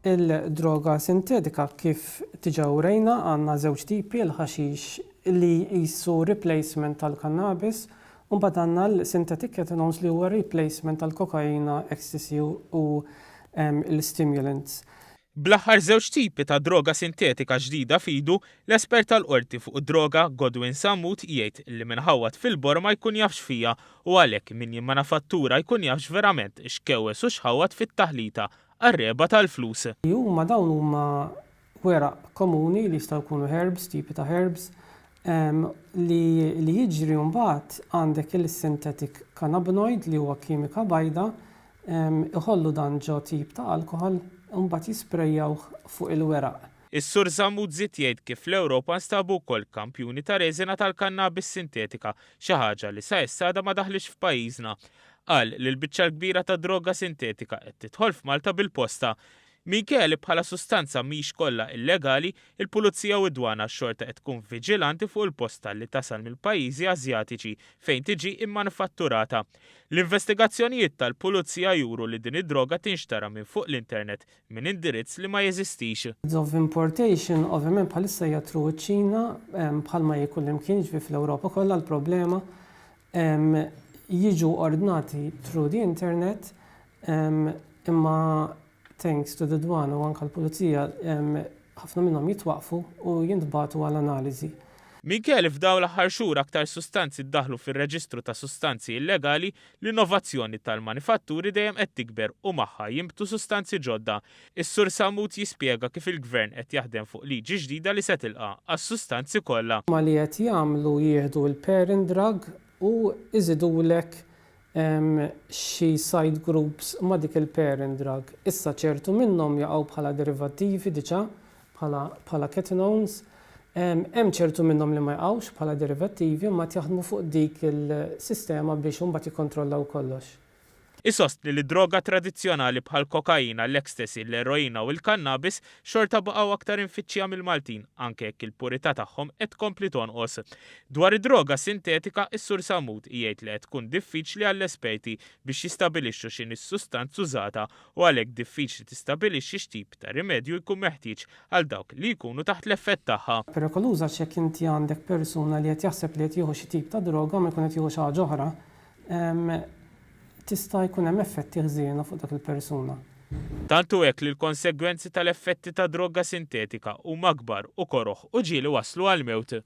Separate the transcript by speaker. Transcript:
Speaker 1: Il-droga sintetika kif diġà urejna għandna żewġ tipi, il-ħaxix li qisu replacement tal-kannabis u mbagħad għandna l-synthetic cathinones li huwa replacement tal-kokaina, ecstasy u l-stimulants.
Speaker 2: Bl-aħħar żewġ tipi ta' droga sintetika ġdida f'idu, l-espert tal-Qorti fuq id-droga, Godwin Sammut jgħid li min ħawwad fil-borma jkun jaf x'fiha u għalhekk min jimmanafattura jkun jaf x'verament x'kewwes u x'ħawwad fit-taħlita għar-regħba tal-flus.
Speaker 1: Li huma dawn huma weraq komuni li jistgħu jkunu herbs, tipi ta' herbs, li li jiġri mbagħad għandek il-synthetic cannabinoid li huwa kimika bajda, iħollu dan ġo tip ta' alkoħol u mbagħad jisprejjawh fuq il-weraq.
Speaker 2: Is-Sur Sammut żied jgħid kif fl-Ewropa nstabu wkoll kampjuni ta' reżina tal-kannabis sintetika, xi ħaġa li sa issa għadha ma daħlitx f'pajjiżna. Qal li l-biċċa l-kbira tad-droga sintetika qed tidħol f'Malta bil-posta. Minkejja li bħala sustanza mhix kollha illegali, il-Pulizija u d-Dwana xorta qed tkun viġilanti fuq il-posta li tasal mill-pajjiżi Asjatiċi fejn tiġi mmanifatturata. L-investigazzjonijiet tal-Pulizija juru li din id-droga tinxtara minn fuq l-internet minn indirizz li ma jeżistix.
Speaker 1: Modes of importation ovvjament bħalissa hija through iċ-Ċina bħalma hi kullimkien jiġifieri fl-Ewropa kollha l-problema jiġu ordnati through the internet imma thanks to the dwana u anke l-pulizija ħafna minnhom jitwaqqfu u jintbagħtu għal analiżi.
Speaker 2: Minkejja li f'dawn l-aħħar xhur aktar sustanzi ddaħħlu fir-reġistru ta' sustanzi illegali, l-innovazzjoni tal-manifatturi dejjem qed tikber u magħha jinbtu sustanzi ġodda. Is-Sur Sammut jispjega kif il-Gvern qed jaħdem fuq liġi ġdida li se tilqa' għas-sustanzi kollha.
Speaker 1: Huma li qed jagħmlu jieħdu l-parent drug u jżidulek xi side groups ma' dik il-parent drug. Issa ċertu minnhom jaqgħu bħala derivattivi diġà, bħala bħala cathinones. Hemm ċertu minnhom li ma jaqgħux bħala derivattivi imma qed jaħdmu fuq dik il-sistema biex imbagħad jikkontrollaw kollox.
Speaker 2: Isostni li droga tradizzjonali bħall-kokaina, l-ecstasy, l-eroina u l-kannabis xorta baqgħu aktar imfittxija mill-Maltin anke jekk il-purità tagħhom qed tkompli tonqos. Dwar id-droga sintetika, is-Sur Sammut jgħid li qed tkun diffiċli għall-esperti biex jistabilixxu x'inhi s-sustanza użata u għalhekk diffiċli tistabilixxi x'tip ta' rimedju jkun meħtieġ għal dawk li jkunu taħt l-effett tagħha.
Speaker 1: Perikoluża għax jekk inti għandek persuna li qed jaħseb li qed jieħu xi tip ta' droga ma jkun qed jieħu xi ħaġa oħra, tista' jkun hemm effetti ħżiena fuq dak il-persuna.
Speaker 2: Tant hu hekk li l-konsegwenzi tal-effetti ta' droga sintetika huma kbar u koroh u ġieli wasslu għall-mewt.